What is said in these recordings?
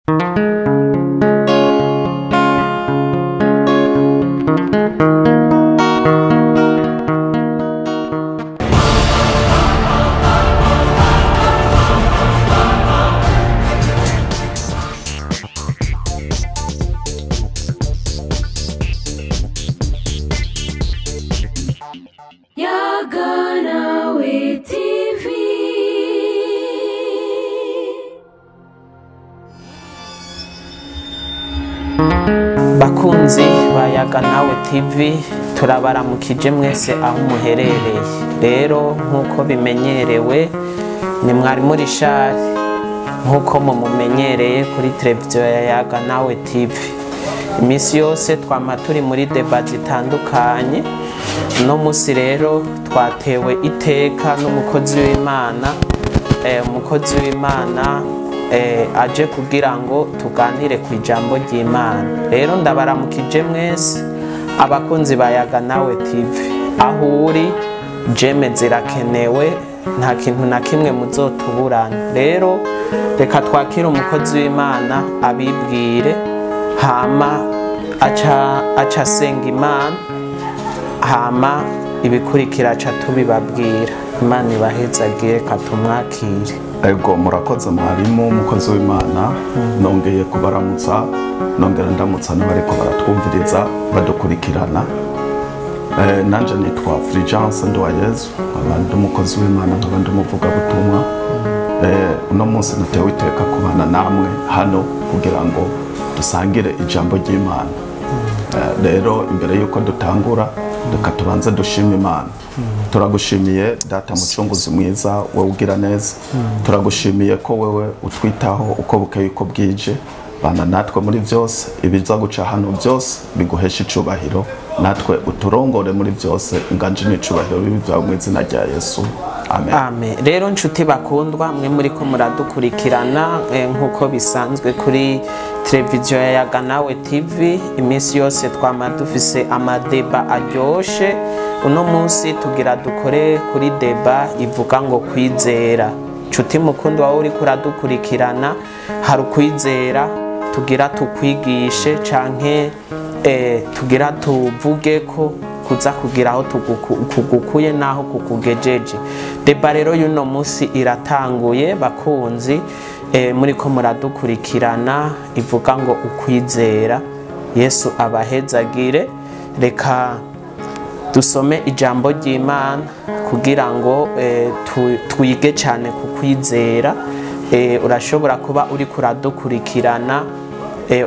Yaganawe TV. Bakunzi ba Yaganawe TV, turabaramukije mwese aho muherereye. Rero nkuko bimenyerewe ni mwarimu Richard, nkuko mumumenyereye kuri televiziyo ya Yaganawe TV. Iminsi yose twama turi muri débat zitandukanye. Uno musi rero twatewe iteka n'umukozi w'Imana, umukozi w'Imana aje kugira ngo tuganire ku ijambo ry'Imana. Rero ndabaramukije mwese abakunzi ba Yaganawe TV, aho uri j'aime zirakenewe, nta kintu na kimwe muzotuburana. Rero reka twakire umukozi w'Imana abibwire, hama aca asenga Imana, hama ibikurikira aca tubibabwira. Imana ibahezagire, katumwakire. Ego, murakoze mwarimu, umukozi w'Imana. Nongeye kubaramutsa, nongera ndamutsa n'abariko baratwumviriza badukurikirana. Nanje nitwa Fulgence Nduwayezu, nkaba ndi umukozi w'Imana, nkaba ndi umuvugabutumwa. Uno munsi natewe iteka kubana namwe hano kugira ngo dusangire ijambo ry'Imana. Rero imbere yuko dutangura, reka tubanze dushime Imana. Turagushimiye Data mucunguzi mwiza, wowe ugira neza. Turagushimiye ko wewe utwitaho uko bukeye uko bwije. Bana natwe muri byose, ibiza guca hano byose biguhesha icubahiro, natwe uturongore muri byose, inganje n'icubahiro bibi byawe mu izina rya Yesu. Amen. Amen. Rero nshuti bakundwa, mwe muri ko muradukurikirana, nkuko bisanzwe kuri televiziyo ya Yaganawe TV, iminsi yose twama dufise ama débat aryoshe. Uno munsi tugira dukore kuri débat ivuga ngo kwizera. Nshuti mukundwa, wowe uriko uradukurikirana, hari ukwizera tugira tukwigishe canke tugira tuvuge ko kuza kugira aho kugukuye naho kukugejeje. Débat rero y'uno munsi iratanguye, bakunzi, muri ko muradukurikirana, ivuga ngo ukwizera. Yesu abahezagire. Reka dusome ijambo ry'Imana kugira ngo twige cyane ku kwizera. Urashobora kuba uri kuradukurikirana,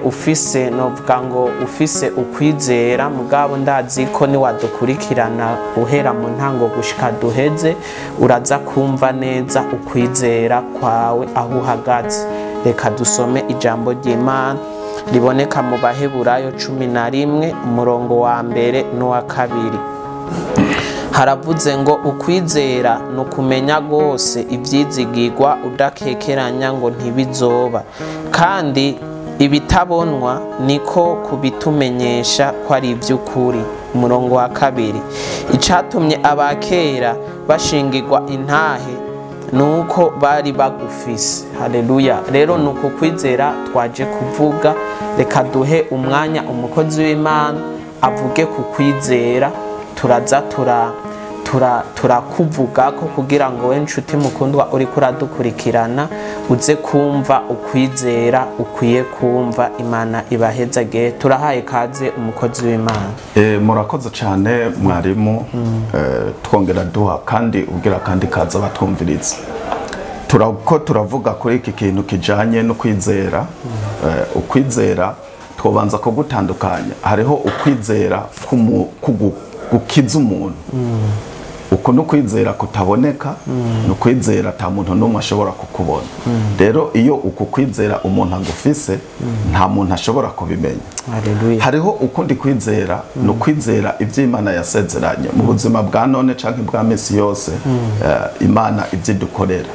ufise, novuga ngo ufise ukwizera, mugabo ndazi ko niwadukurikirana uhera mu ntango gushika duheze, uraza kumva neza ukwizera kwawe aho uhagaze. Reka dusome ijambo ry'Imana riboneka mu Baheburayo 11, umurongo wa mbere n'uwa kabiri. Haravuze ngo ukwizera ni ukumenya rwose ibyizigirwa udakekeranya ngo ntibizoba, kandi ibitabonwa niko kubitumenyesha ko ari iby'ukuri. Umurongo wa kabiri: icatumye abakera bashingirwa intahe nuko bari bagufise. Haleluya! Rero ni uku kwizera twaje kuvuga. Reka duhe umwanya umukozi w'Imana avuge ku kwizera. Turaza turakuvuga ko kugira ngo we nshuti mukundwa uriko uradukurikirana uze kumva ukwizera ukwiye kumva. Imana ibahezage. Turahaye kaze umukozi w'Imana. Murakoze cyane mwarimu. Twongera duha kandi ubwira kandi kaza batwumviriza. Turako turavuga kuri iki kintu kijanye no kwizera. Ukwizera twobanza kugutandukanya. Hariho ukwizera gukiza umuntu. Uko no kwizera kutaboneka, no kwizera ata muntu n'umwe ashobora kukubona. Rero iyo uku kwizera umuntu agufise, nta muntu ashobora kubimenya. Haleluya. Hariho ukundi kwizera, ni ukwizera ibyo Imana yasezeranye mu buzima bwa none canke bwa misi yose. Imana ibyo idukorera,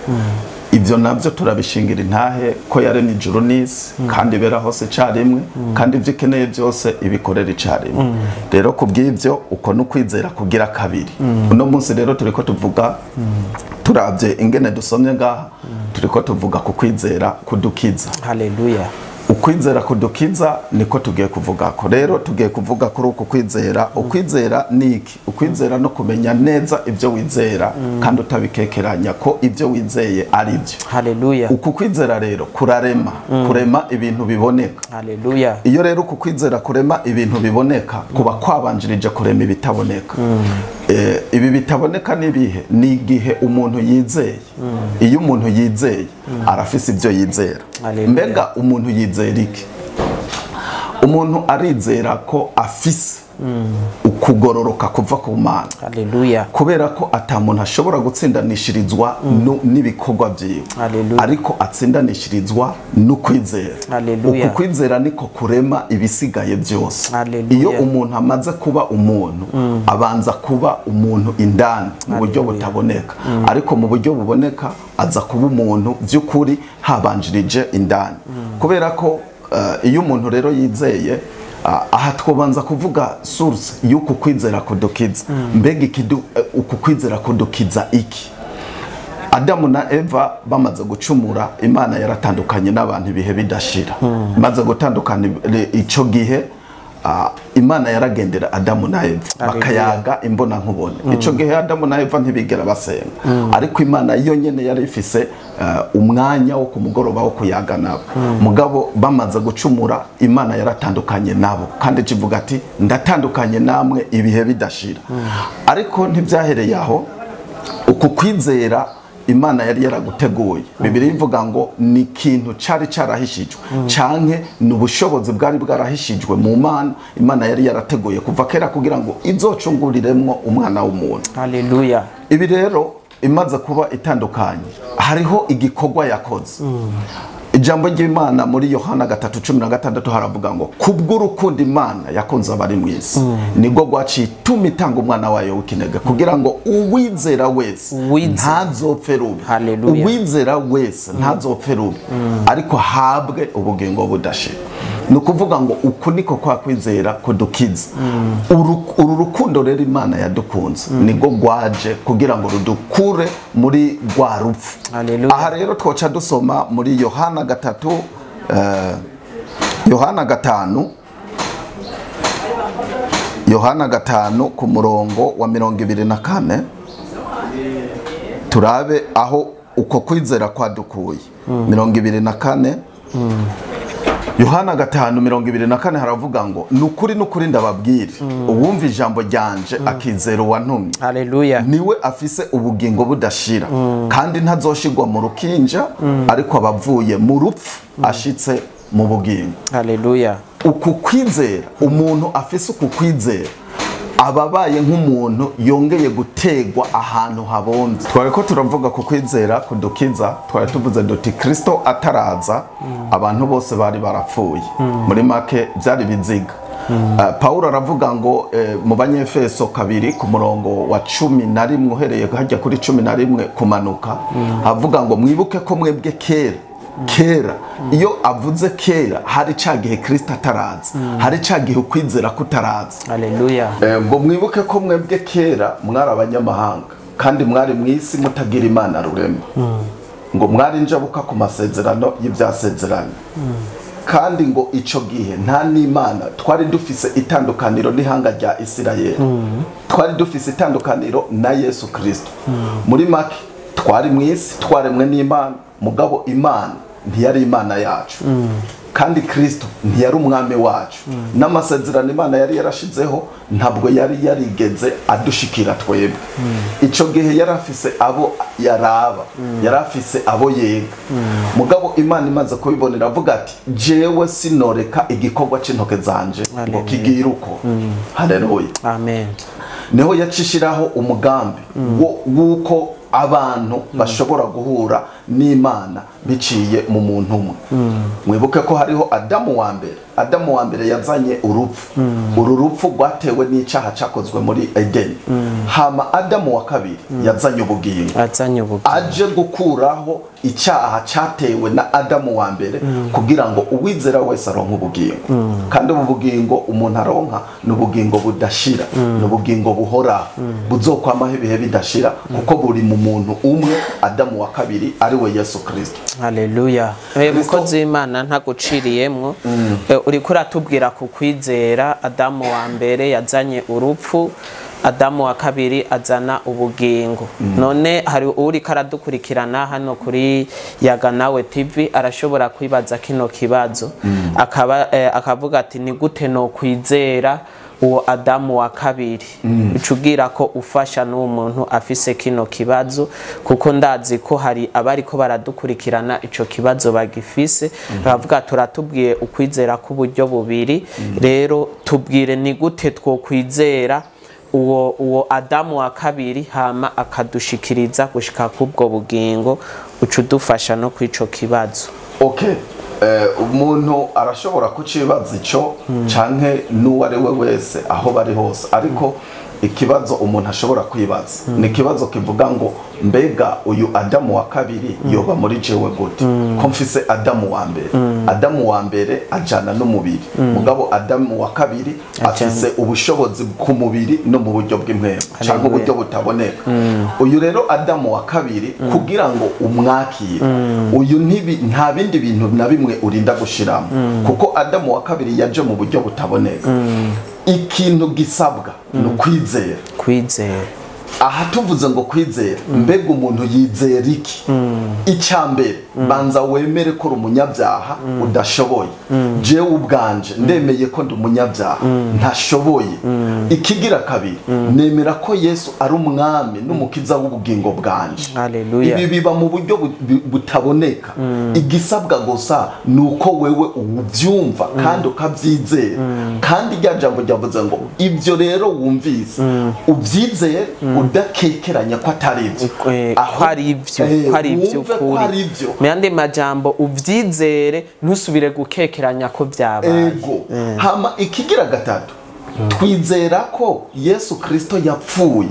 ibyo nabyo turabishingira intahe ko yaremye ijuru n'isi, kandi ibera hose icyarimwe, kandi ibyo ikeneye byose ibikorera icyarimwe. Rero ku bw'ibyo, uko ni ukwizera kugira kabiri. Uno munsi rero turiko tuvuga, turabye ingene dusomye ngaha, turiko tuvuga ku kwizera kudukiza. Haleluya. Ukwizera kudukiza niko tugiye kuvuga ko. Rero tugiye kuvuga kuri uku kwizera. Ukwizera ni iki? Ukwizera no kumenya neza ibyo wizera kandi utabikekeranya ko ibyo wizeye ari byo. Haleluya. Uku kwizera rero kurarema, kurema ibintu biboneka. Haleluya. Iyo rero uku kwizera kurema ibintu biboneka, kuba kwabanjirije kurema ibitaboneka. Ibi bitaboneka nibihe? Ni igihe umuntu yizeye. Iyo umuntu yizeye arafise ibyo yizera. Mbega umuntu yizera iki? Umuntu arizera ko afise ukugororoka kuva ku Mana. Haleluya. Kubera ko ata muntu ashobora gutsindanishirizwa n'ibikorwa byiwe, ariko atsindanishirizwa n'ukwizera. Uku kwizera niko kurema ibisigaye byose. Iyo umuntu amaze kuba umuntu, abanza kuba umuntu indani mu buryo butaboneka, ariko mu buryo buboneka aza kuba umuntu by'ukuri habanjirije indani. Kubera ko iyo umuntu rero yizeye, aha twobanza kuvuga source y'uku kwizera kudukiza. Mbega uku kwizera kudukiza iki? Adamu na Eva bamaze gucumura, Imana yaratandukanye n'abantu ibihe bidashira. Maze gutandukana ico gihe, Imana yaragendera Adamu na Eva bakayaga imbona nkubone. Ico gihe Adamu na Eva ntibigera basenga, ariko Imana yo nyene yari ifise umwanya wo kumugoroba wo kuyaga nabo. Mugabo bamaze gucumura, Imana yaratandukanye nabo, kandi kivuga ati ndatandukanye namwe ibihe bidashira. Ariko ntibyahereye aho. Uku kwizera Imana yari yaraguteguye. Bibiliya ivuga ngo ni ikintu cari carahishijwe, canke ni ubushobozi bwari bwarahishijwe mu Mana. Imana yari yarateguye kuva kera kugira ngo izocunguriremwo umwana w'umuntu. Haleluya. Ibi rero imaze kuba itandukanye, hariho igikorwa yakoze. Ijambo ry'Imana muri Yohana 3:16 haravuga ngo kubw'urukundo Imana yakunze abari mu isi, nibwo rwaciye ituma itanga umwana wayo w'ikinege kugira ngo uwizera wese ntazopfe rubi. Uwizera wese ntazopfe rubi, ariko habwe ubugingo budashira. Ni ukuvuga ngo uku niko kwa kwizera kudukiza. Uru rukundo rero Imana yadukunze nibwo rwaje kugira ngo rudukure muri rwa rupfu. Aha rero twoca dusoma muri Yohana 3, Yohana 5, Yohana 5 ku murongo wa 24, turabe aho uko kwizera kwadukuye. 24, Yohana 5:24 haravuga ngo nukuri nukuri ndababwira, uwumva ijambo ryanje akizera uwantumye, haleluya, niwe afise ubugingo budashira, kandi ntazoshigwa mu rukinja, ariko abavuye mu rupfu ashitse mu bugingo. Haleluya. Uku kwizera, umuntu afise uku kwizera ababaye nk'umuntu yongeye gutegwa ahantu habonze. Twari ko turavuga ku kwizera kudukiza, twari tuvuze duti Kristo ataraza abantu bose bari barapfuye. Muri make byari biziga. Paulo aravuga ngo mu Banyefeso 2 ku murongo wa 11 uhereye hajya kuri 11 kumanuka, avuga ngo mwibuke ko mwebwe kera kera. Iyo avuze kera hari cagihe Kristo ataraza, hari cagihe ukwizera kutaraza. Haleluya. Ngo mwibuke ko mwebwe kera mwari abanyamahanga kandi mwari mwisi mutagira Imana rurema, ngo mwari njabuka ku masezerano y'ibyasezeranye, kandi ngo ico gihe nta n'Imana twari dufise itandukaniro n'ihanga rya Isirayeli, twari dufise itandukaniro na Yesu Kristo. Muri make twari mwisi twaremwe n'Imana, mugabo Imana ntiyari Imana yacu, kandi Kristo ntiyari umwami wacu, n'amasezerano Imana yari yarashizeho ntabwo yari yarigeze adushikira twebwe. Ico gihe yarafise abo yaraba, yarafise abo yega. Mugabo Imana imaze kubibonera avuga ati jewe sinoreka igikorwa c'intoke zanje ngo kigire uko. Haleluya. Amen. Niho yacishiraho umugambi w'uko abantu bashobora guhura n'Imana biciye mu muntu umwe. Mwibuke ko hariho Adamu wa mbere. Adamu wa mbere yazanye urupfu. Uru rupfu rwatewe n'icaha cakozwe muri Edeni. Hama Adamu wa kabiri yazanye ubugingo. Aje gukuraho icyaha cyatewe na Adamu wa mbere kugira ngo uwizera wese aronke ubugingo. Kandi ubu bugingo umuntu aronka ni ubugingo budashira, ni ubugingo buhoraho, buzokwamaho ibihe bidashira, kuko buri mu muntu umwe Adamu wa kabiri ari ari we Yesu Kristo. Haleluya. Mukozi w'Imana, ntaguciriyemwo, uriko uratubwira ku kwizera. Adamu wa mbere yazanye urupfu, Adamu wa kabiri azana ubugingo. None hari uriko aradukurikirana hano kuri Yaga Nawe TV, arashobora kwibaza kino kibazo, akaba akavuga ati: "Ni gute no kwizera uwo Adamu wa kabiri?" Ucugira ko ufasha n'uwo muntu afise kino kibazo, kuko ndazi ko hari abariko baradukurikirana ico kibazo bagifise, baravuga: "Turatubwiye ukwizera k'uburyo bubiri, rero tubwire ni gute twokwizera uwo Adamu wa kabiri, hama akadushikiriza gushika kubwo bugingo." Uca udufasha no kw'ico kibazo. Okay, umuntu arashobora kucibaza ico canke n'uwo ari we wese aho bari hose, ariko ikibazo umuntu ashobora kwibaza ni ikibazo kivuga ngo: "Mbega uyu Adamu wa kabiri yoba muri jewe gute, ko mfise Adamu wa mbere?" Adamu wa mbere ajana n'umubiri, mugabo Adamu wa kabiri afise ubushobozi ku mubiri no mu buryo bw'impwemu canke uburyo butaboneka. Uyu rero Adamu wa kabiri, kugira ngo umwakire uyu, nta bindi bintu na bimwe urinda gushiramo, kuko Adamu wa kabiri yaje mu buryo butaboneka. Ikintu gisabwa ni ukwizera. Kwizera. Aha tuvuze ngo kwizera, mbega umuntu yizera iki? Icya mbere, banza wemere ko uri umunyabyaha udashoboye. Jewe ubwanje ndemeye ko ndi umunyabyaha ntashoboye. Ikigira kabiri, nemera ko Yesu ari umwami n'umukiza w'ubugingo bwanje. Haleluya. Ibi biba mu buryo butaboneka. Igisabwa gusa ni uko wewe ubyumva kandi ukabyizera, kandi rya jambo ryavuze ngo ibyo rero wumvise ubyizere udakekeranya ko atari ibyo. Ko ari ibyo, ko ari wumve ko iby'ukuri. Ari ibyo. Mu yandi majambo, ubyizere, ntusubire gukekeranya ko byabaye. Ego. Hama ikigira gatatu, twizera ko Yesu Kristo yapfuye,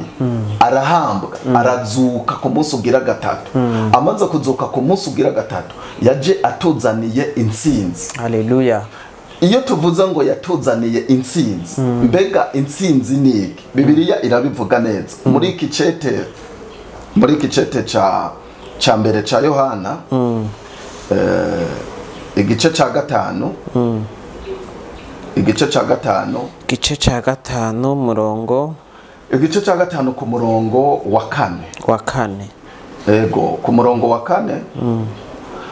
arahambwa, arazuka ku munsi ugira gatatu. Amaze kuzuka ku munsi ugira gatatu, yaje atuzaniye intsinzi. Haleluya. Iyo tuvuze ngo yatuzaniye intsinzi, mbega intsinzi ni iki? Bibiliya irabivuga neza muri iki cete ca mbere ca Yohana, igice ca gatanu, igice ca gatanu. Igice cya gatanu, murongo? Igice ca gatanu ku murongo wa kane. Wa kane. Ego, ku murongo wa kane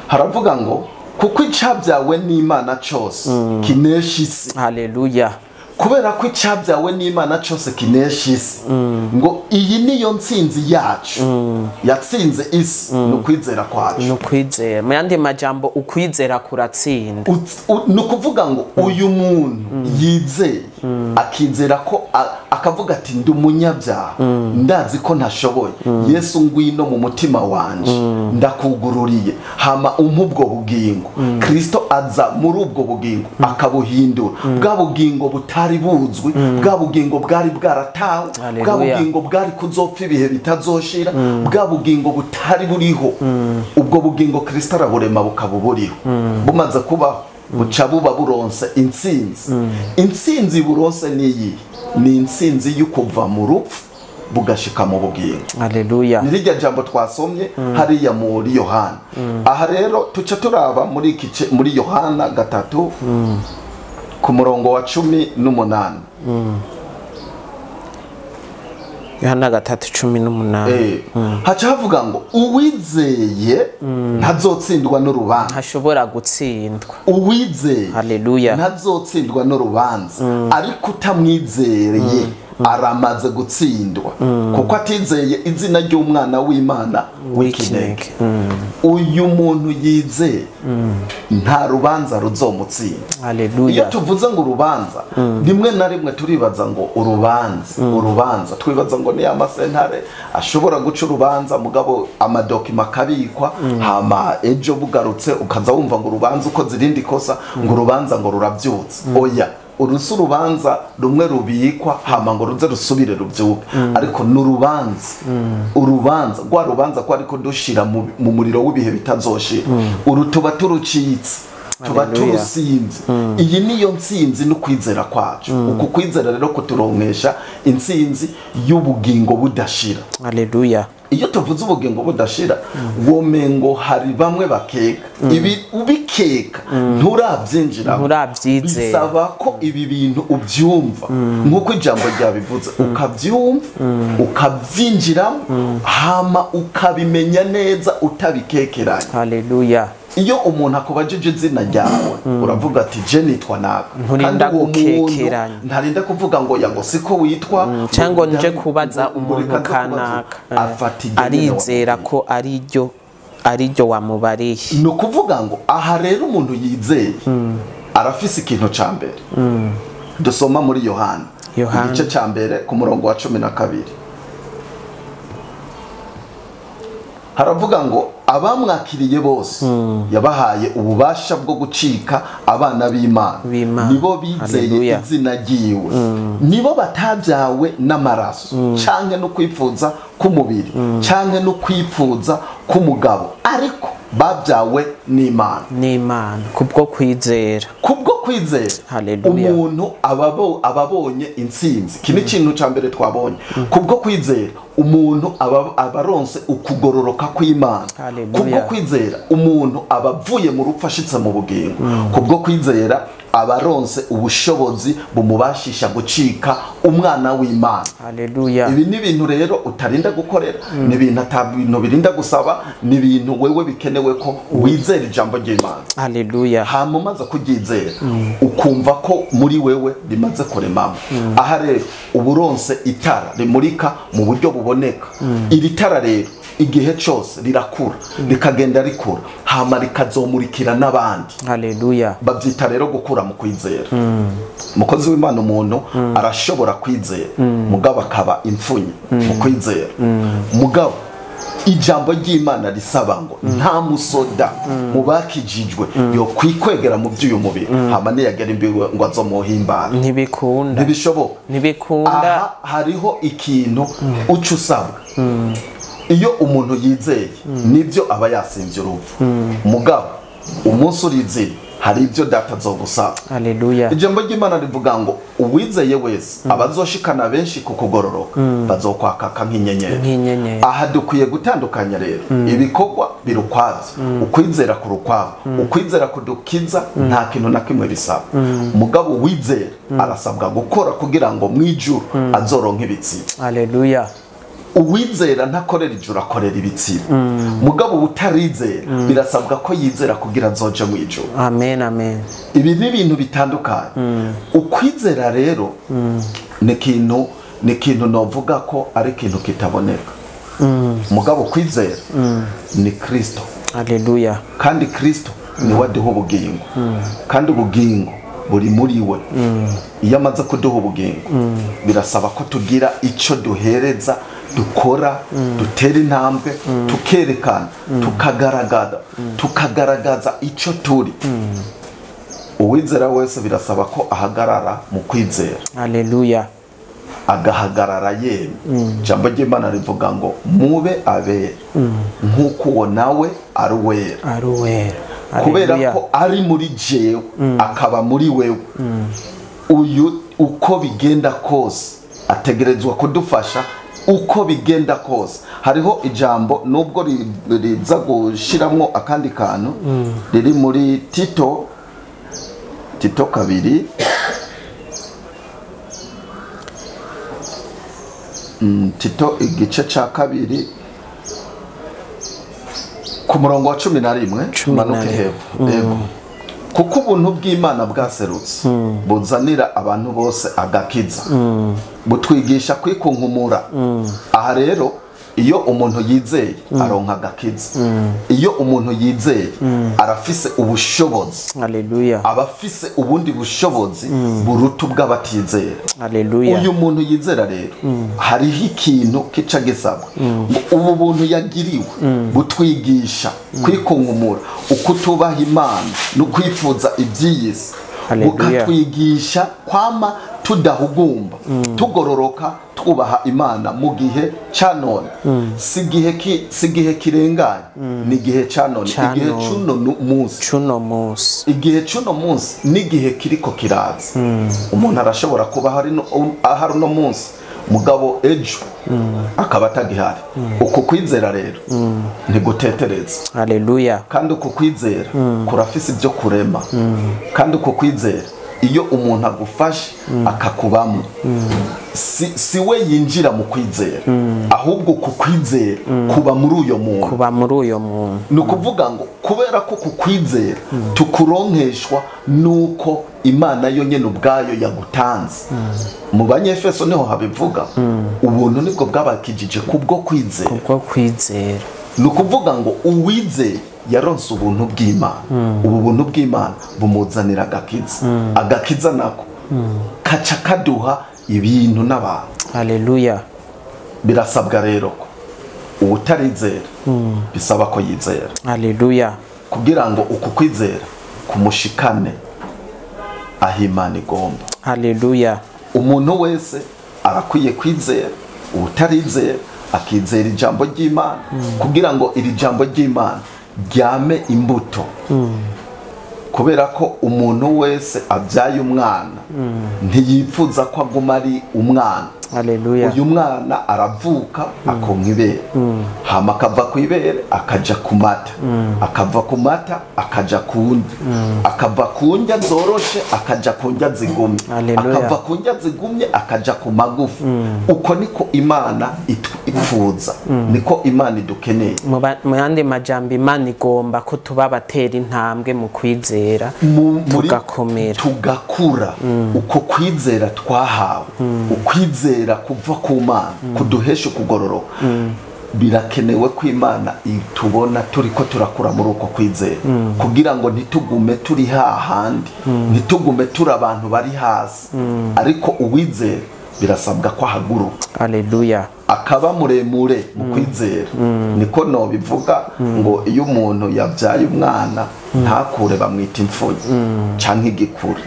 haravuga ngo: "Kuko icabyawe n'Imana cose kinesha isi." Haleluya. Kubera ko icabyawe n'Imana cose kinesha isi, ngo iyi niyo ntsinzi yacu yatsinze isi, ni ukwizera kwacu. Ni ukwizera. Mu yandi majambo, ukwizera kuratsinda. Ni ukuvuga ngo uyu muntu yizeye, akizera ko akavuga ati: "Ndi umunyabyaha, ndazi ko ntashoboye. Yesu, ngwino mu mutima wanje, ndakugururiye, hama umpe ubwo bugingo." Kristo aza muri ubwo bugingo, akabuhindura bwa bugingo butari buzwi, bwa bugingo bwari bwaratawe, bwa Haleluya. bugingo bwari kuzopfa ibihe bitazoshira, bwa bugingo butari buriho. Ubwo bugingo Kristo araburema, bukaba buriho. Bumaze kubaho, buca buba buronse intsinzi. Intsinzi buronse niyi ni intsinzi yo kuva mu rupfu bugashika mu bugingo. Haleluya. Ni rirya jambo twasomye hariya muri Yohana. Aha rero tuca turaba muri iki muri Yohana 3 ku murongo wa 18. Yohana 3:18. Haca havuga ngo: "Uwizeye ntazotsindwa n'urubanza." Ntashobora gutsindwa. Uwizeye Haleluya. ntazotsindwa n'urubanza, ariko utamwizereye aramaze gutsindwa, kuko atizeye izina ry'umwana w'Imana w'ikinege. W'ikinege. Uyu muntu yizeye nta rubanza ruzomutsinda. Iyo Haleluya. tuvuze ngo urubanza, rimwe na rimwe turibaza ngo urubanza, twibaza ngo ni amasentare ashobora guca urubanza, mugabo amadokima akabikwa, hama ejo bugarutse ukaza wumva ngo urubanza ukoze irindi kosa, ngo urubanza ngo rurabyutse. Oya, urusi urubanza rumwe rubikwa hama ngo ruze rusubire rubyuke, ariko ni urubanza rwa rubanza ko ariko dushira mu muriro w'ibihe bitazoshira, uru tuba turucitse, tuba Haleluya. turusinze. Iyi niyo ntsinzi no kwizera kwacu. Uku kwizera rero kuturonkesha intsinzi y'ubugingo budashira. Haleluya. Iyo tuvuze ubugingo budashira, womengo hari bamwe bakeka. Ibi ubikeka nturabyinjira, Nturabyizera. Bisaba ko ibi bintu ubyumva nk'uko ijambo ryabivuze, ukabyumva, ukabyinjiramo, hama ukabimenya neza utabikekeranya. Haleluya. Iyo umuntu akubajije izina ryawe, uravuga ati: "Je nitwa naka." Nturinda Kandi uwo muntu gukekeranya. ntarinda kuvuga ngo ya ngo siko witwa, Cyangwa nje ngo kubaza ngo umuntu reka nze kubaza. kanaka. Afata iryo nyene Arizera wamubwiye. ko ariryo wamubariye. Ni ukuvuga ngo aha rero umuntu yizeye arafise ikintu ca mbere dusoma muri Yohana, Yohana. igice ca mbere ku murongo wa 12. Haravuga ngo abamwakiriye bose yabahaye ububasha bwo gucika abana b'Imana, B'Imana. nibo bizeye Haleluya. izina ryiwe, nibo batabyawe n'amaraso canke no kwipfuza k'umubiri canke no kwipfuza k'umugabo, ariko babyawe n'Imana. N'Imana kubwo kwizera. Kubwo kwizera. Haleluya. Umuntu ababonye intsinzi. Iki ni ikintu cya mbere twabonye. Kubwo kwizera umuntu aba aronse ukugororoka kw'Imana. Haleluya. Kubwo kwizera umuntu aba avuye mu rupfu ashitse mu bugingo. Kubwo kwizera aba aronse ubushobozi bumubashisha gucika umwana w'Imana. Haleluya. Ibi ni ibintu rero utarinda gukorera, ni ibintu ata bintu birinda gusaba, ni ibintu wewe bikenewe ko wizera ijambo ry'Imana. Haleluya. Hama umaze kuryizera, ukumva ko muri wewe rimaze kuremamo. Aha rero uba uronse itara rimurika mu buryo buboneka. Iri tara rero igihe cyose rirakura, rikagenda rikura, hama rikazomurikira n'abandi. Haleluya. Babyita rero gukura mu kwizera. Umukozi w'Imana, umuntu arashobora kwizera mugabo akaba imfunyi mu kwizera. Mugabo ijambo ry'Imana risaba ngo nta musoda mu bakijijwe yo kwikwegera mu by'uyu mubiri, hama niyagera imbiwe ngo azomuhimbara. Ntibikunda. Ntibishoboka. Ntibikunda. Aha hariho ikintu uca usabwa. Iyo umuntu yizeye, nibyo, aba yasinze urupfu, mugabo umunsi urizeye hari ibyo Data azogusaba. Haleluya. Ijambo ry'Imana rivuga ngo uwizeye wese abazoshikana benshi ku kugororoka bazokwakaka nk'inyenyeri. Nk'inyenyeri. Aha dukwiye gutandukanya rero: ibikorwa biri ukwabyo, ukwizera kuri ukwabo. Ukwizera kudukiza nta kintu na kimwe bisaba, mugabo uwizera arasabwa gukora kugira ngo mu ijuru azoronke ibitsibo. Haleluya. Uwizera ntakorera ijuru, akorera ibitsibo. Mugabo utarizera birasabwa ko yizera kugira azoje mu ijuru. Amen, amen. Ibi ni ibintu bitandukanye. Ukwizera rero ni ikintu novuga ko ari ikintu kitaboneka, mugabo kwizera ni Kristo. Haleluya. Kandi Kristo niwe aduha ubugingo, kandi ubugingo buri muri we. Iyo amaze kuduha ubugingo, birasaba ko tugira icyo duhereza, dukora, dutera intambwe, tukerekana, tukagaragaza, tukagaragaza icyo turi. Uwizera wese birasaba ko ahagarara mu kwizera. Haleluya. Agahagarara yemye. Ijambo ry'Imana rivuga ngo mube abera nk'uko uwo nawe ari uwera. Ari uwera. Kubera Haleluya. ko ari muri jewe, akaba muri wewe, uyu uko bigenda kose ategerezwa kudufasha uko bigenda kose. Hariho ijambo, nubwo riza gushiramwo akandi kantu, riri muri Tito, Tito kabiri, Tito igice ca kabiri ku murongo wa 11. 11. Manuke hepfo. Yego. Kuko ubuntu bw'Imana bwaserutse, buzanira abantu bose agakiza, butwigisha kwikunkumura. Aha rero iyo umuntu yizeye aronka agakiza. Iyo umuntu yizeye arafise ubushobozi, Haleluya. aba afise ubundi bushobozi buruta ubw'abatizera. Haleluya. Uyu muntu yizera rero hariho ikintu kica gisabwa ngo ubu buntu yagiriwe butwigisha kwikunkumura ukutubaha Imana no kwifuza iby'iyi si, Haleluya. bukatwigisha kwama tudahugumba, tugororoka, twubaha Imana mu gihe ca none. Si igihe kirenganye, ni igihe ca none, Ca igihe none. cuno munsi. Cuno munsi. Igihe cuno munsi n'igihe kiriko kiraza. Umuntu arashobora kuba ahari uno munsi, Mugabo ejo akaba atagihari. Uku kwizera rero ntigutetereza. Haleluya. Kandi uku kwizera kurafise ibyo kurema. Kandi uku kwizera iyo umuntu agufashe akakubamo, si we yinjira mu kwizera, ahubwo ku kwizera kuba muri uyo muntu. Kuba muri uyo muntu. Ni ukuvuga ngo kubera ko ku kwizera tukuronkeshwa nuko Imana yo nyene ubwayo yagutanze. Mu Banyefeso niho habivuga, ubuntu nibwo bwabakijije kubwo kwizera. Kubwo kwizera. Ni ukuvuga ngo uwizeye yaronse ubuntu bw'Imana. Ubu buntu bw'Imana bumuzanira agakiza. Agakiza nako kaca kaduha ibintu n'abantu. Haleluya. Birasabwa rero ko uwutarizera bisaba ko yizera. Haleluya. Kugira ngo uku kwizera kumushikane aho Imana igomba. Haleluya. Umuntu wese arakwiye kwizera, uwutarizera akizera ijambo ry'Imana, kugira ngo iri jambo ry'Imana ryame imbuto. Kubera ko umuntu wese abyaye umwana ntiyipfuza ko aguma ari umwana. Haleluya. Uyu mwana aravuka akonka ibere, hama akava ku ibere akaja ku mata, akava ku mata akaja ku ndya, akava ku ndya zoroshe akaja ku ndya zigumye, akava ku ndya zigumye akaja ku magufa. Uko niko Imana itwifuza, niko Imana idukeneye. Mu yandi majambo, Imana igomba ko tuba batera intambwe mu kwizera, tugakomera, tugakura. Uko kwizera twahawe, ukwizera kuva ku Mana kuduhesha ukugororoka, birakenewe ko Imana itubona turiko turakura muri uko kwizera, kugira ngo ntitugume turi hahandi, ntitugume turi abantu bari hasi. Ariko uwizera birasabwa ko ahaguruka. Haleluya. Akaba muremure mu kwizera. Niko no bivuga ngo iyo umuntu yabyaye umwana ntakure bamwita imfuyi canke igikure.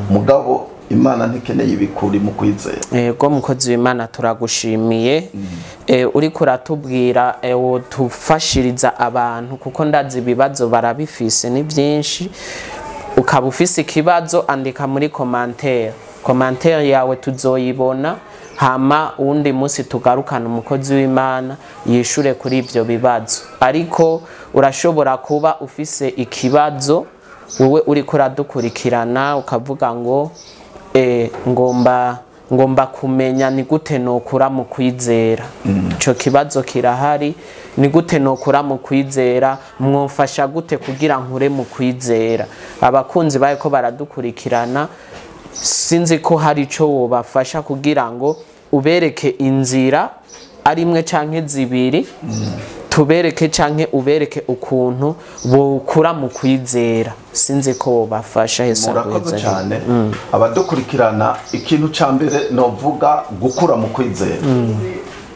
Mugabo Imana ntikeneye ibikuri mu kwizera. Yego mukozi w'Imana turagushimiye. Uriko uratubwira wotufashiriza abantu, kuko ndazi ibibazo barabifise ni byinshi. Ukaba ufise ikibazo andika muri commentaire. Commentaire yawe tuzoyibona, hama uwundi munsi tugarukana umukozi w'Imana yishure kuri ivyo bibazo. Ariko urashobora kuba ufise ikibazo wowe uriko uradukurikirana ukavuga ngo ngomba kumenya ni gute nokura mu kwizera. Ico kibazo kirahari, ni gute nokura mu kwizera, mwomfasha gute kugira nkure mu kwizera. Abakunzi baye ko baradukurikirana, sinzi ko hari ico wobafasha kugira ngo ubereke inzira ari imwe canke zibiri, tubereke canke ubereke ukuntu bokura mu kwizera. Sinzi ko wobafasha. Yesu murakoze cyane. Abadukurikirana, ikintu ca mbere novuga gukura mu kwizera.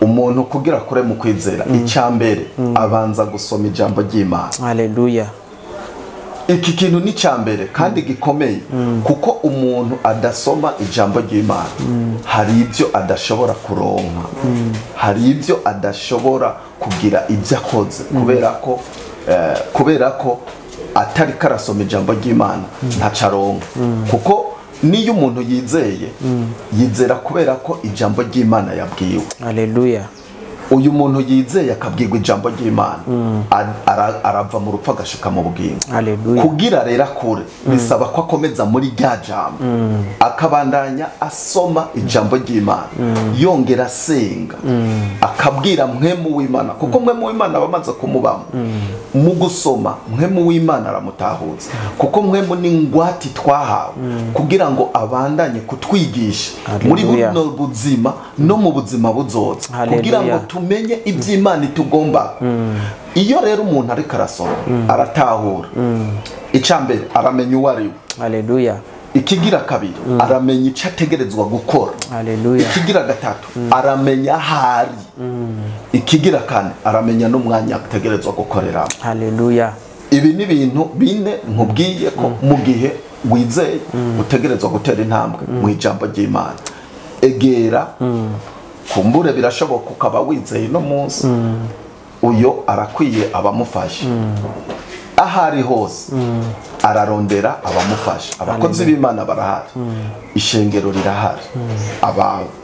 Umuntu kugira kure mu kwizera, icya mbere abanza gusoma ijambo ry'Imana. Haleluya. Iki kintu ni cya mbere kandi gikomeye, kuko umuntu adasoma ijambo ry'Imana hari ibyo adashobora kuronka, hari ibyo adashobora kugira ibyo akoze, kubera ko atari karasoma ijambo ry'Imana ntacaronka. Kuko niyo umuntu yizeye, yizera kubera ko ijambo ry'Imana yabwiwe. Haleluya. Uyu muntu yizeye akabwirwa ijambo ry'Imana arava mu rupfu agashika mu bugingo. Kugira rero akure bisaba ko akomeza muri rya jambo, akabandanya asoma ijambo ry'Imana, yongera asenga, akabwira mwemu w'Imana, kuko mwemu w'Imana abamaze kumubamo. Mu gusoma mwemu w'Imana aramutahuza, kuko mwemu ni ngwati twahawe kugira ngo abandanye kutwigisha muri buno buzima no mu buzima buzoza, kugira ngo tumenye iby'Imana itugomba. Iyo rero umuntu ariko arasoma aratahura. Icya mbere aramenya uwo ari we. Haleluya. Ikigira kabiri aramenya icyo ategerezwa gukora. Haleluya. Ikigira gatatu aramenya ahari. Ikigira kane aramenya n'umwanya ategerezwa gukoreramo. Haleluya. Ibi ni ibintu bine nkubwiye ko mu gihe wizeye utegerezwa gutera intambwe mu ijambo ry'Imana. Egera kumbure birashoboka ukaba wizeye no munsi, uyo arakwiye abamufasha. Ahari hose ararondera abamufasha. Abakozi b'Imana barahari, ishengero rirahari,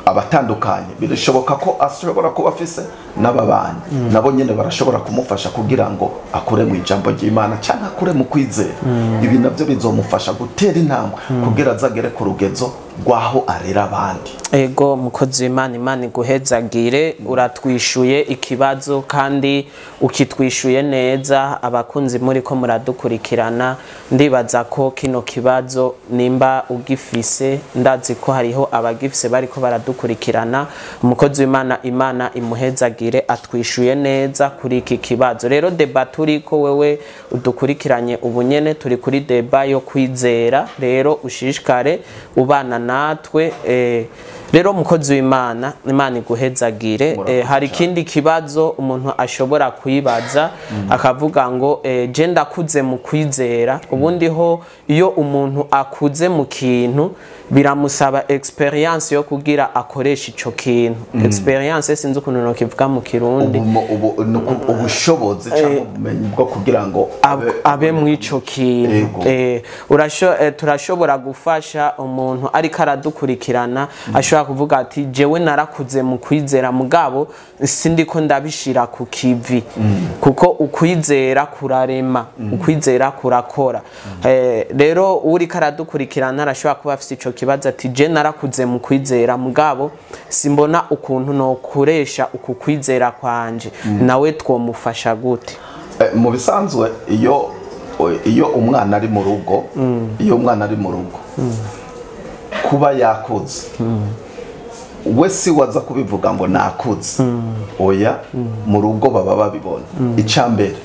abatandukanye birashoboka ko ashobora kuba afise n'ababanyi nabo nyene barashobora kumufasha kugira ngo akure mu ijambo ry'Imana cyangwa akure mu kwizera. Ibi navyo bizomufasha gutera intambwe kugira azagere ku rugezo rwaho arera abandi. Ego mukozi w'Imana, Imana iguhezagire, uratwishuye ikibazo kandi ukitwishuye neza. Abakunzi muri ko muradukurikirana, ndibaza ko kino kibazo nimba ugifise, ndazi ko hariho abagifise bariko baradukurikirana. Umukozi w'Imana, Imana imuhezagire, atwishuye neza kuri iki kibazo. Rero débat turiko, wewe udukurikiranye ubunyene, turi kuri débat yo kwizera. Rero ushishikare ubana natwe. Rero mukozi w'Imana, Imana iguhezagire. Hari ikindi kibazo umuntu ashobora kwibaza akavuga ngo je ndakuze mu kwizera. Ubundi ho iyo umuntu akuze mu kintu biramusaba expérience yo kugira akoresha ico kintu. Expérience sinzi ukuntu nokivuga mu Kirundi. Ubushobozi cyangwa ubumenyi bwo kugira ngo abe mu ico kintu. Turashobora gufasha umuntu ariko aradukurikirana ashobora kuvuga ati jewe narakuze mu kwizera, mugabo sindiko ndabishira ku kivi, kuko ukwizera kurarema, ukwizera kurakora. Rero uriko aradukurikirana arashobora kuba afise ico kibazo ati je narakuze mu kwizera, mugabo simbona ukuntu nokoresha uku kwizera kwanje. Nawe twomufasha gute? Mu bisanzwe iyo umwana ari mu rugo, iyo umwana ari mu rugo kuba yakuze, we si waza kubivuga ngo nakuze, oya, mu rugo baba babibona. Icya mbere,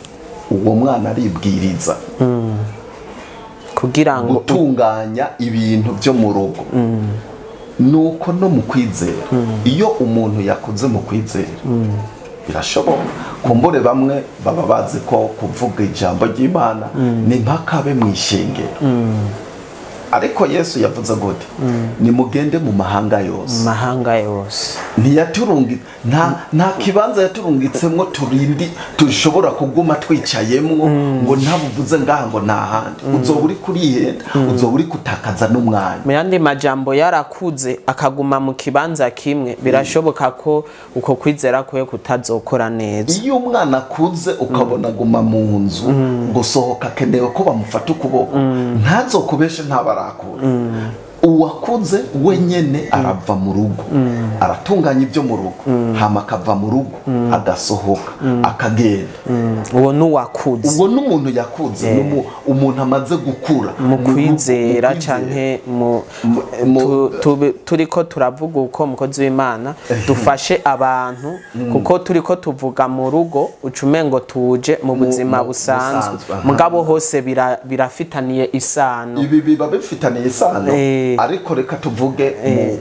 uwo mwana aribwiriza kugira ngo gutunganya ibintu byo mu rugo. Nuko no mu kwizera, iyo umuntu yakuze mu kwizera birashoboka. Kumbure bamwe baba bazi ko kuvuga ijambo ry'Imana ni mpaka abe mu ishengero, ariko Yesu yavuze gute? Nimugende mu mahanga yose. Mu mahanga yose. Ntiyaturungi, nta kibanza yaturungitsemwo turindi dushobora kuguma twicayemwo ngo ntabuvuze ngaha ngo nta handi. Uzoba uri kurihenda, uzoba uri kutakaza n'umwanya. Mu yandi majambo, yarakuze akaguma mu kibanza kimwe, birashoboka ko uko kwizera kwe kutazokora neza. Iyo umwana akuze ukabona aguma mu nzu, gusohoka akenewe ko bamufata ukuboko, ntazokubeshe, ntabarakura. Uwakuze wenyene arava mu rugo, aratunganya ibyo mu rugo, hama akava mu rugo agasohoka akagenda. Uwo n'uwakuze. Ubwo n'umuntu yakuze, umuntu amaze gukura mu kwizera mu kwizera. Canke mu turiko turavuga uko, mukozi w'Imana, dufashe abantu, kuko turiko tuvuga mu rugo ucumengo tuje mu buzima mu busanzwe. Busanzwe, aha. Mugabo hose birafitaniye isano. Ibi biba bifitaniye isano, ariko reka tuvuge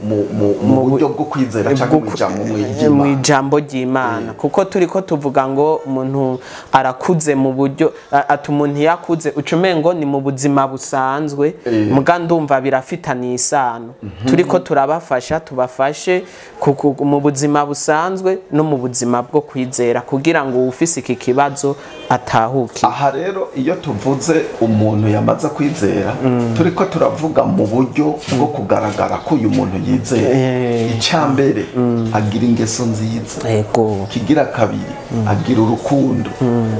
mu buryo bwo kwizera cyangwa mu ijambo mu ry'Imana. Ijambo ry'Imana, kuko turiko tuvuga ngo umuntu arakuze mu buryo ati umuntu yakuze ucumengo ni mu buzima busanzwe. Muga ndumva birafitaniye isano. Turiko turabafasha, tubafashe mu buzima busanzwe no mu buzima bwo kwizera, kugira ngo uwufise iki kibazo atahuke. Aha rero iyo tuvuze umuntu yamaze kwizera, turiko turavuga mu buryo bwo kugaragara ko uyu muntu yizera. Icya mbere, agira ingeso nziza. Kigira kabiri, agira urukundo.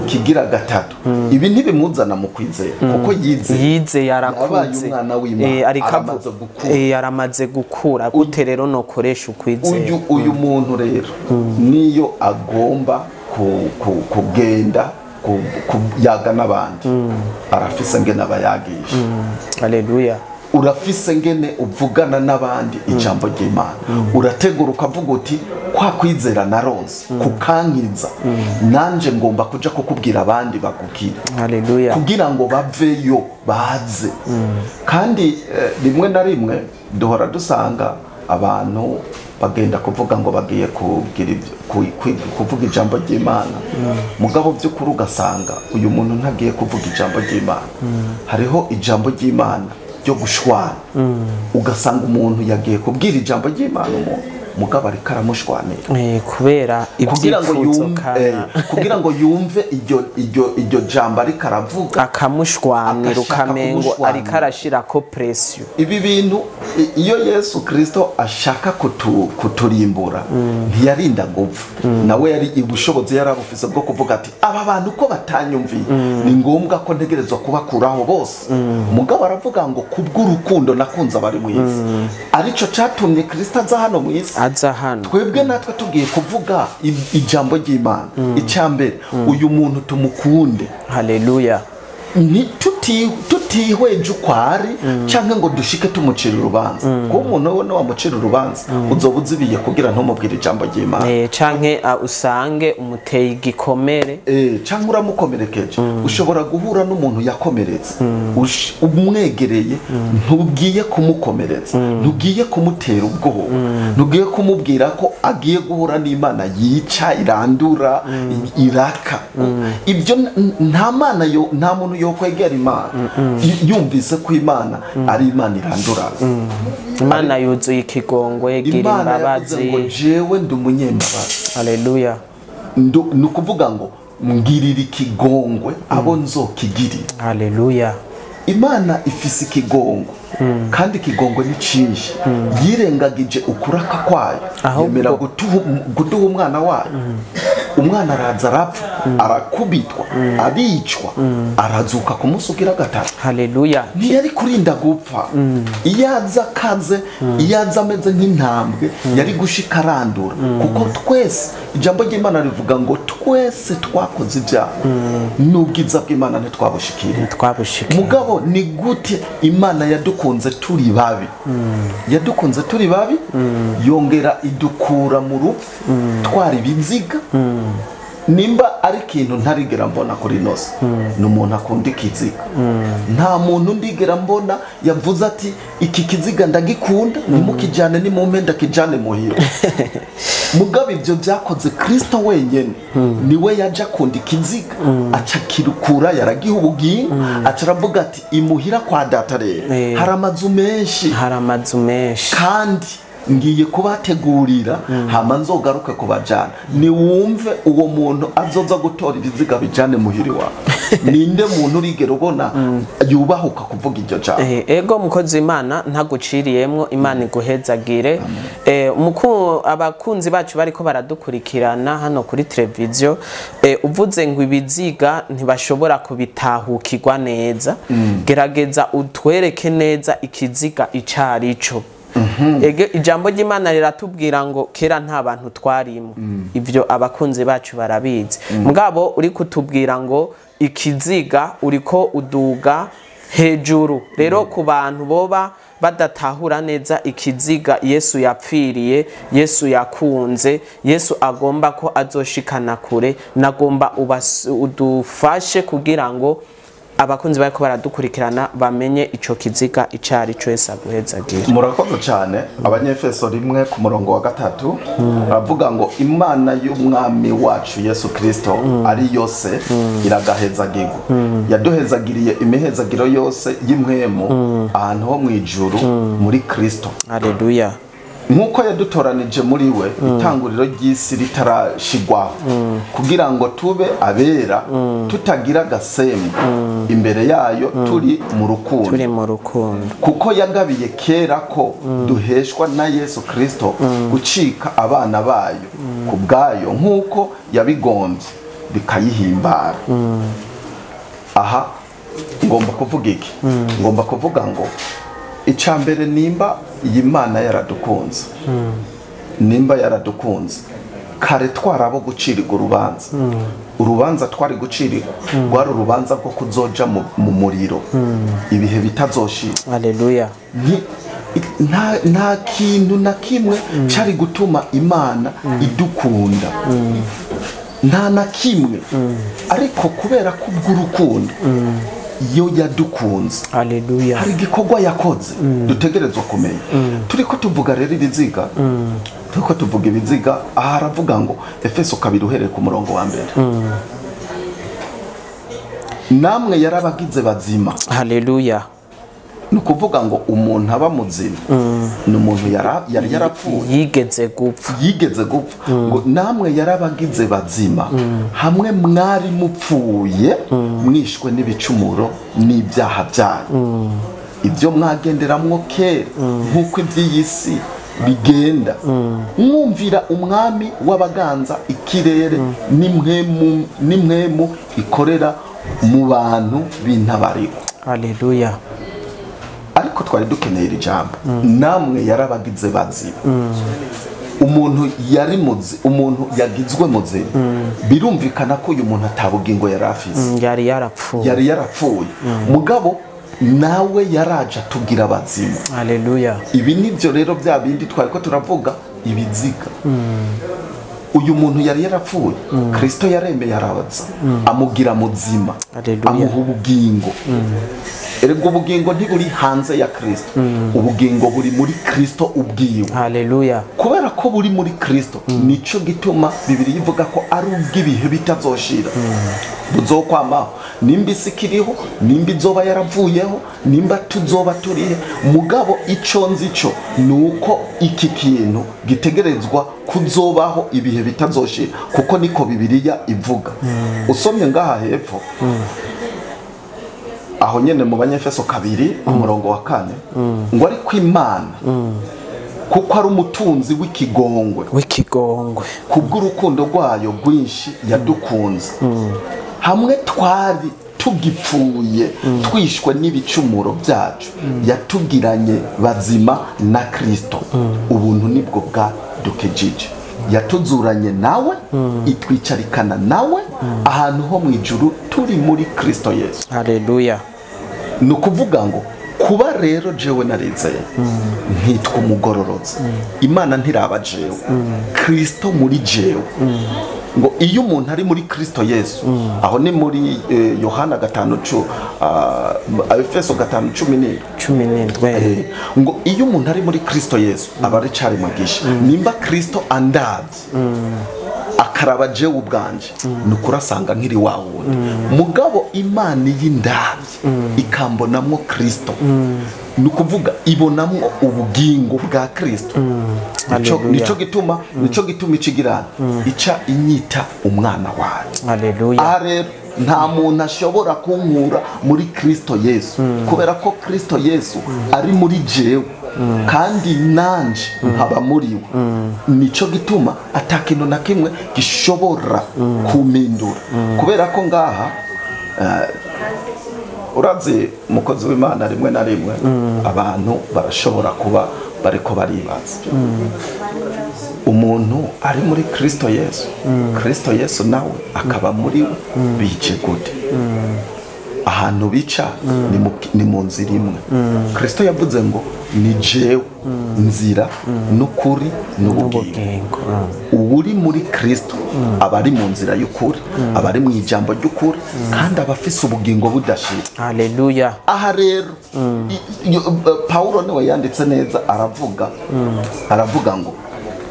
Kigira gatatu, ibi ntibimuzana mu kwizera kuko yizeye. Yize, yarakuze. Yabaye umwana w'Imana, ariko aramaze gukura. Aramaze gukura. Gute rero nokoresha ukwizera? Uyu muntu rero niyo agomba kugenda kuyaga n'abandi, arafise ngene abayagisha. Haleluya. Urafise ngene uvugana n'abandi ijambo ry'Imana. Urategura ukavuga uti kwa kwizera naronse kukankiza, nanje ngomba kuja kukubwira abandi bagukire, Haleluya. kugira ngo baveyo baze. Kandi rimwe na rimwe duhora dusanga abantu bagenda kuvuga ngo bagiye kugira kuvuga ijambo ry'Imana, mugabo by'ukuri ugasanga uyu muntu ntagiye kuvuga ijambo ry'Imana. Hariho ijambo ry'Imana ryo gushwana, ugasanga umuntu yagiye kubwira ijambo ry'Imana umuntu Mugabo ariko aramushwanira kubera ibyifuzo, kugira ngo yumve iryo jambo ariko aravuga, akamushwanira, ukamengo ariko arashirako pressure. Ibi bintu iyo Yesu Kristo ashaka kuturimbura ntiyarinda gupfa, nawe yari ubushobozi yarabufise bwo kuvuga ati aba bantu ko batanyumviye ni ngombwa ko ntegerezwa kubakuraho bose. Mugabo aravuga ngo kubw'urukundo nakunze abari mu isi, arico catumye Kristo aza hano mu isi, aza hano. Twebwe natwe tugiye kuvuga ijambo ry'Imana. Icambere uyu muntu tumukunde. Haleluya. Tutihweje uko ari canke ngo dushike tumucira urubanza, kuko umuntu we wamucira urubanza uzoba uzibiye kugira ntumubwire ijambo ry'Imana, canke usange umuteye igikomere, canke uramukomerekeje. Ushobora guhura n'umuntu yakomeretse, umwegereye ntugiye kumukomeretsa, ntugiye kumutera ubwoba, ntugiye kumubwira ko agiye guhura n'Imana yica, irandura, iraka. Ibyo nta mana yo, nta muntu yo kwegera Imana yumvise ko Imana ari Imana irandura. Imana yuzuye ikigongwe, igira imbabazi. Ngo jewe ndi umunyembabazi. Haleluya. Ni ukuvuga ngo ngirira ikigongwe abo nzokigirira. Haleluya. Imana ifise ikigongwe, kandi ikigongwe ni cinshi. Yirengagije ukuraka kwayo, yemera guduha umwana wayo. Umwana araza arapfa, arakubitwa, aricwa, arazuka ku munsi ugira gatatu. Haleluya. Ntiyari kurinda gupfa. Iyo aza akaze, iyo aza ameze nk'intambwe, yari gushika arandura. Kuko twese, ijambo ry'Imana rivuga ngo twese twakoze ibyaha, n'ubwiza bw'Imana ntitwabushikiriye. Mugabo ni gute Imana yadukunze turi babi? Yadukunze turi babi, yongera idukura mu rupfu, twari ibiziga. Nimba ari ikintu ntarigera mbona kuri nose, ni umuntu akunda ikiziga. Nta muntu ndigera mbona yavuze ati iki kiziga ndagikunda, nimukijyane nimumpe ndakijyane muhira. Mugabo ibyo byakoze Kristo wenyene, niwe yaje akunda ikiziga, aca kirukura, yaragiha ubugingo, aca aravuga ati imuhira kwa data rero hari amazu menshi, hari amazu menshi, kandi ngiye kubategurira, hama nzogaruke kubajana. Ni wumve uwo muntu azoza gutora ibiziga bijane muhiri wawe. Ninde muntu urigera ubona yubahuka kuvuga iryo jambo? Ego mukozi Imana ntaguciriyemwo, Imana iguhezagire. Abakunzi bacu bariko baradukurikirana hano kuri televiziyo, uvuze ngo ibiziga ntibashobora kubitahukirwa neza, gerageza utwereke neza ikiziga icarico. Ijambo ry'Imana riratubwira ngo kera nta bantu twarimo, ivyo abakunzi bacu barabizi. Mugabo uri kutubwira ngo ikiziga uriko uduga hejuru. Rero ku bantu boba badatahura neza ikiziga Yesu yapfiriye, Yesu yakunze, Yesu agomba ko azoshikana kure, nagomba udufashe kugira ngo abakunzi bariko baradukurikirana bamenye ico kiziga icari cyo Yesu aguhezagira. Murakoze cyane. Abanyefeso 1 ku murongo wa 3 baravuga ngo Imana y'umwami wacu Yesu Kristo ari yose iragahezagirwa, yaduhezagiriye imihezagiro yose y'imwemu ahantu ho mu ijuru muri Kristo. Haleluya. Nkuko yadutoranije muri we itanguriro ry'isi ritarashigwaho, kugira ngo tube abera tutagira gasembwa imbere yayo turi mu rukundo, turi mu rukundo, kuko yagabiye kera ko duheshwa na Yesu Kristo gucika abana bayo ku bwayo nkuko yabigombye bikayihimbara. Aha ngomba kuvuga iki? Ngomba kuvuga ngo icambere, nimba iyi Mana yaradukunze, nimba yaradukunze kare twarabo gucirirwa urubanza, urubanza twari gucirirwa rwari urubanza rwo kuzoja mu muriro ibihe bitazoshira. Haleluya. Nta kintu na kimwe cari gutuma Imana idukunda, nta na kimwe. Ariko kubera kubw'urukundo yo yadukunze. Haleluya. Hari igikorwa yakoze dutegerezwa kumenya. Turiko tuvuga rero ibiziga, turiko tuvuga ibiziga, aha aravuga ngo Efeso 2 uhereye ku murongo wa 1. Namwe yarabagize bazima. Haleluya. Ni ukuvuga ngo umuntu aba muzima ni umuntu yari yarapfuye, yigeze gupfa, yigeze gupfa. Ngo namwe yarabagize bazima hamwe mwari mupfuye mwishwe n'ibicumuro n'ibyaha byanyu, ibyo mwagenderamwo kera nk'uko iby'iyi si bigenda, mwumvira umwami w'abaganza ikirere n'imwemu ikorera mu bantu b'intabariko. Haleluya. Ariko twari dukeneye iri jambo, namwe yarabagize bazima. Umuntu yari muzi, umuntu yagizwe muzima, birumvikana ko uyu muntu atabugingo yari afise, yari yarapfuye, yari yarapfuye. Mugabo nawe yaraje atugira bazima. Haleluya. Ibi nivyo rero bya bindi twari ko turavuga ibiziga. Uyu muntu yari yarapfuye, Kristo yaremeye arabaza, amugira muzima, amuha ubugingo. Erega ubugingo ntiburi hanze ya Kristo, ubugingo buri muri Kristo ubwiwe. Haleluya. Kubera ko buri muri Kristo, nico gituma Bibiliya ivuga ko ari ubw'ibihe bitazoshira, buzokwamaho. Nimba isi ikiriho, nimba izoba yaravuyeho, nimba tuzoba turihe, mugabo ico nzi cyo nuko iki kintu gitegerezwa kuzobaho ibihe bitazoshira, kuko niko Bibiliya ivuga. Usomye ngaha hepfo aho nyene mu Banyefeso 2 umurongo wa 4, ngo ariko Imana kuko ari umutunzi w'ikigongwe, kubw'urukundo rwayo rwinshi yadukunze, hamwe twari tugipfuye twishwe n'ibicumuro byacu, yatugiranye bazima na Kristo. Ubuntu nibwo bwadukijije, yatuzuranye nawe, itwicarikana nawe ahantu ho mu ijuru turi muri Kristo Yesu. Haleluya. Ni ukuvuga ngo kuba rero jewe narizeye nkitwa umugororotsi, Imana ntiraba jewe, Kristo muri jewe. Ngo iyo umuntu ari muri Kristo Yesu, aho ni muri Yohana 5 Efeso 5:17, ngo iyo umuntu ari muri Kristo Yesu aba ari cari magisha. Nimba Kristo andavye akaraba jewe ubwanje, nukurasanga nkiri wa wundi. Mugabo Imana y'indavye ikambonamwo Kristo, nukuvuga ibonamwo ubugingo bwa Kristo. Nico gituma, nico gituma ikigirana ica inyita umwana wayo. Haleluya. Aha rero nta muntu ashobora kunkura muri Kristo Yesu, kubera ko Kristo Yesu ari muri jewe kandi nanje nkaba muri we. Nico gituma atakintu na kimwe gishobora kumindura, kubera ko ngaha urazi mukozi w'Imana, rimwe na rimwe abantu barashobora kuba bariko baribaza, umuntu ari muri Kristo Yesu, Kristo Yesu nawe akaba muri we, bice gute? Ahantu bica ni mu nzira imwe. Kristo yavuze ngo ni jewe nzira n'ukuri n'ubugingo. Uri muri Kristo aba ari mu nzira y'ukuri, aba ari mu ijambo ry'ukuri, kandi aba afise ubugingo budashira. Haleluya. Aha rero Paulo niwe yanditse neza, aravuga ngo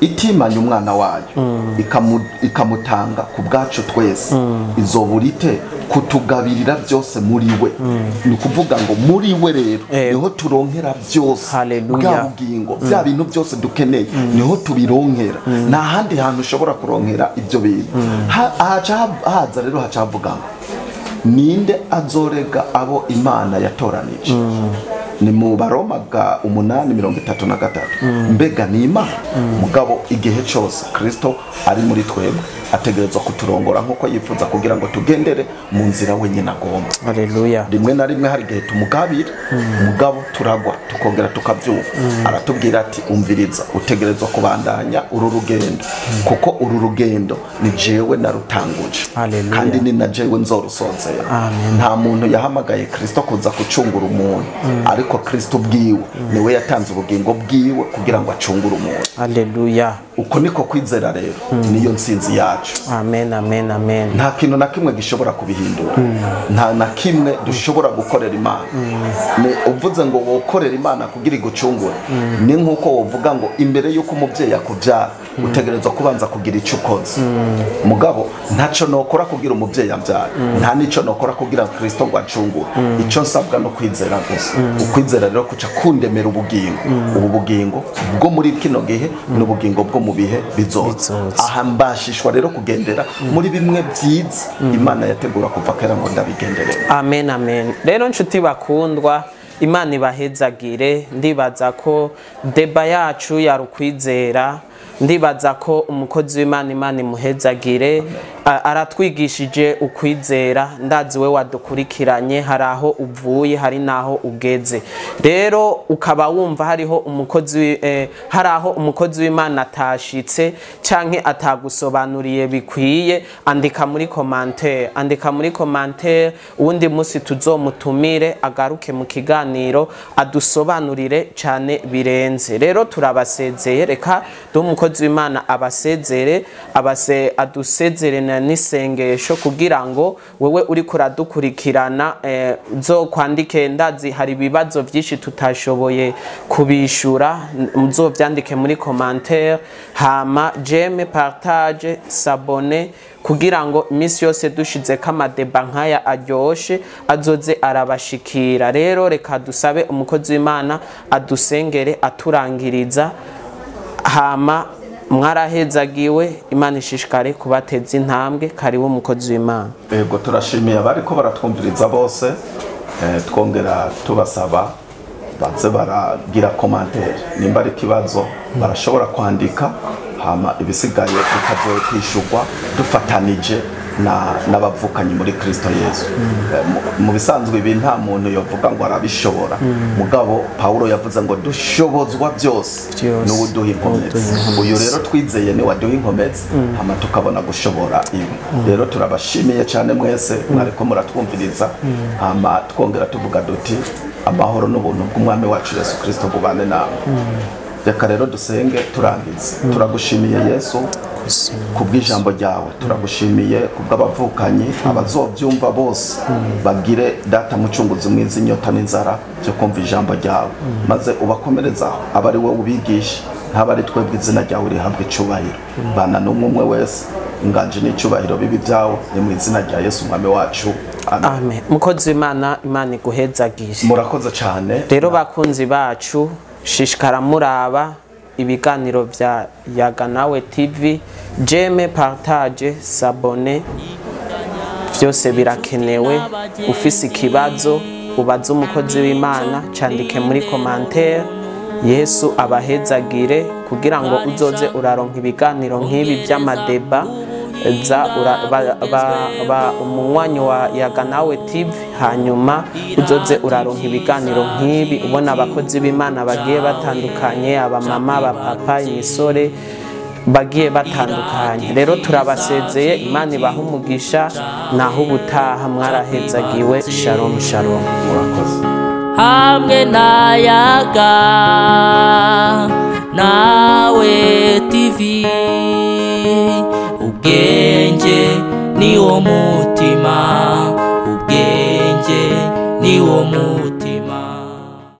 itimanye umwana wayo ikamutanga ku bwacu twese, izoburite kutugabirira byose muri we. Ni ukuvuga ngo muri we rero niho turonkera byose, bwa bugingo, bya bintu byose dukeneye niho tubironkera. Nta handi hantu ushobora kuronkera ibyo bintu. Haca haza rero haca havuga ngo ninde azorega abo Imana yatoranije? Ni mu Baroma ga 8:33. Mbega ni Imana? Mugabo igihe cyose Kristo ari muri twebwe ategerezwa kuturongora nkuko yifuza, kugira ngo tugendere mu nzira wenyine agomba. Haleluya. Rimwe na rimwe hari igihe tumugabira, mugabo turagwa tukongera tukabyuka. Aratubwira ati umviriza, utegerezwa kubandanya uru rugendo, kuko uru rugendo ni jewe narutanguje, kandi ni na jewe nzorusozera. Nta muntu yahamagaye Kristo kuza kucungura umuntu, ariko Kristo ubwiwe niwe yatanze ubugingo bwiwe kugira ngo acungure umuntu. Haleluya. Uko niko kwizera rero, niyo nsinzi yacu. Amen, amen, amen. Nta kintu na kimwe gishobora kubihindura, nta na kimwe dushobora gukorera Imana. Ni uvuze ngo wokorera Imana kugira igucungure, ni nkuko wovuga ngo imbere yuko umubyeyi akubyara Utegerezwa kubanza kugira icyo ukoze. Mugabo ntaco nokora kugira umuvyeyi ambyare, nta nico nokora kugira Kristo ngo acungure. Icyo nsabwa no kwizera gusa. Ukwizera rero kuca kundemera ubugingo. Ubu bugingo bwo muri kino gihe n'ubugingo bwo mu bihe bizoza. Aha mbashishwa rero kugendera muri bimwe byiza Imana yategura kuva kera ngo ndabigenderere. Amen, amen. Rero nshuti bakundwa, Imana ibahezagire. Ndibaza ko débat yacu yarukwizera. Ndibaza ko umukozi w'Imana, Imana imuhezagire, aratwigishije ukwizera. Ndazi we wadukurikiranye, hari aho uvuye, hari n'aho ugeze. Rero ukaba wumva hariho umukozi, hari aho umukozi w'Imana atashitse canke atagusobanuriye bikwiye, andika muri commentaire, andika muri commentaire. Uwundi musi tuzomutumire agaruke mu kiganiro adusobanurire cane birenze. Rero turabasezeye, reka duhe umukozi w'Imana abasezere, abase adusezere na n'isengesho, kugira ngo wewe uriko uradukurikirana uzokwandike. Ndazi hari ibibazo byinshi tutashoboye kubishura, muzovyandike muri commentaire. Hama j'aime, partage, s'abonner, kugira ngo iminsi yose dushizeko ama débats nk'aya aryoshe azoze arabashikira. Rero reka dusabe umukozi w'Imana adusengere aturangiriza. Hama mwarahezagiwe, Imana ishishikare kubateza intambwe. Karibu, umukozi w'Imana. Ego, turashimiye abariko baratwumviriza bose, twongera tubasaba baze baragira commentaire. Nimba ari ikibazo barashobora kwandika, hama ibisigaye bikazokwishurwa dufatanije na n'abavukanyi muri Kristo Yesu. Mu bisanzwe ibi nta muntu yovuga ngo arabishobora, mugabo Paulo yavuze ngo dushobozwa byose Byose. n'uwuduha inkomezi. Uyu rero twizeye ni waduha inkomezi, hama tukabona gushobora ibi. Rero turabashimiye cyane mwese mwariko muratwumviriza, hama twongera tuvuga duti amahoro n'ubuntu bw'umwami wacu Yesu Kristo bubane nawe. Reka rero dusenge turangize. Turagushimiye Yesu kubw'ijambo ryawe, turagushimiye kubw'abavukanyi abazobyumva bose bagire, Data Mucunguzi mwiza, inyota n'inzara byo kumva ijambo ryawe, maze ubakomerezaho, aba ari wowe ubigisha, ntaba ari twebwe. Izina ryawe rihabwa icyubahiro. Bana n'umwe umwe wese, inganje n'icyubahiro bibi byawe. Ni mu izina rya Yesu Umwami wacu, amen. Amen. Mukozi w'Imana, Imana iguhezagire. Murakoze cyane. Rero bakunzi bacu, shishikara muraba ibiganiro vya Yaga Nawe TV. J'aime, partage, s'abonner, vyose birakenewe. Ufise ikibazo ubaze umukozi w'Imana, candike muri commentaire. Yesu abahezagire. Kugira ngo uzoze uraronka ibiganiro nk'ibi by'ama débats, za ura, ba, ba, ba umunywanyi wa Yaga Nawe TV, hanyuma uzoze uraronka ibiganiro nk'ibi, ubona abakozi b'Imana bagiye batandukanye, abamama, abapapa, imisore bagiye batandukanye. Rero turabasezeye, Imana ibaha umugisha. Naho ubutaha, mwarahezagiwe. Shalom, shalom. Murakoze. Hamwe n'Ayaga Nawe TV, ubwenge ni wo muti.